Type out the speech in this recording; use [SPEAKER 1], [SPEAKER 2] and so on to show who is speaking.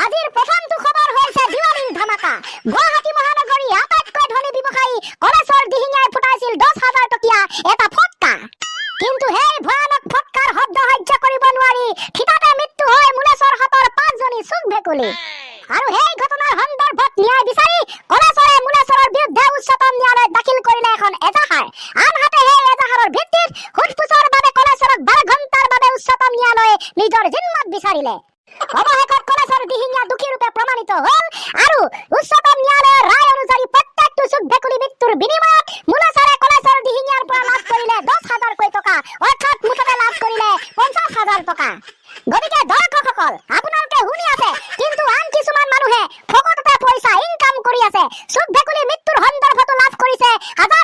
[SPEAKER 1] আজিৰ প্ৰথমটো খবৰ হৈছে দিৱালীৰ ধামাকা। গুৱাহাটী মহানগৰী আটাইতকৈ ধনী ব্যৱসায়ী কলেশ্বৰ দিহিঙীয়াই ফুটাইছিল 10,000 টকীয়া এটা ফটকা। কিন্তু সেই ভয়ানক ফটকাৰ শব্দ সহ্য কৰিব নোৱাৰি থিতাতে মৃত্যু হয় মূলেশ্বৰহঁতৰ পাঁচজনী চুক ভেকুলী। আৰু সেই ঘটনাৰ সন্দৰ্ভত ন্যায় বিচাৰি কলেশ্বৰে মূলেশ্বৰৰ বিৰুদ্ধে উচ্চতম ন্যায়ালয়ত দাখিল কৰিলে এখন এজাহাৰ। আনহাতে সেই এজাহাৰৰ ভিত্তিত সোধ-পোছৰ বাবে কলেশ্বৰক 12 ঘণ্টাৰ বাবে উচ্চতম ন্যায়ালয়ে নিজৰ জিম্মাত বিচাৰিলে। অৱশেষত কলেশ্বৰ দিহিঙীয়া দোষী ৰূপে প্ৰমাণিত হ'ল আৰু উচ্চতম ন্যায়ালয়ৰ ৰায় অনুযায়ী প্ৰত্যেকটো চুক ভেকুলী মৃত্যুৰ বিনিময়ত মূলেশ্বৰে কলেশ্বৰ দিহিঙীয়াৰ পৰা লাভ কৰিলে 10,000কৈ টকা, অৰ্থাৎ মুঠতে লাভ কৰিলে 50,000 টকা। গতিকে দৰ্শকসকল, আপোনালোকে শুনি আছে, কিন্তু আন কিছুমান মানুহে ফকটতে পইচা ইনকাম কৰি আছে। চুক ভেকুলী মৃত্যুৰ সন্দৰ্ভতো লাভ কৰিছে হাজাৰ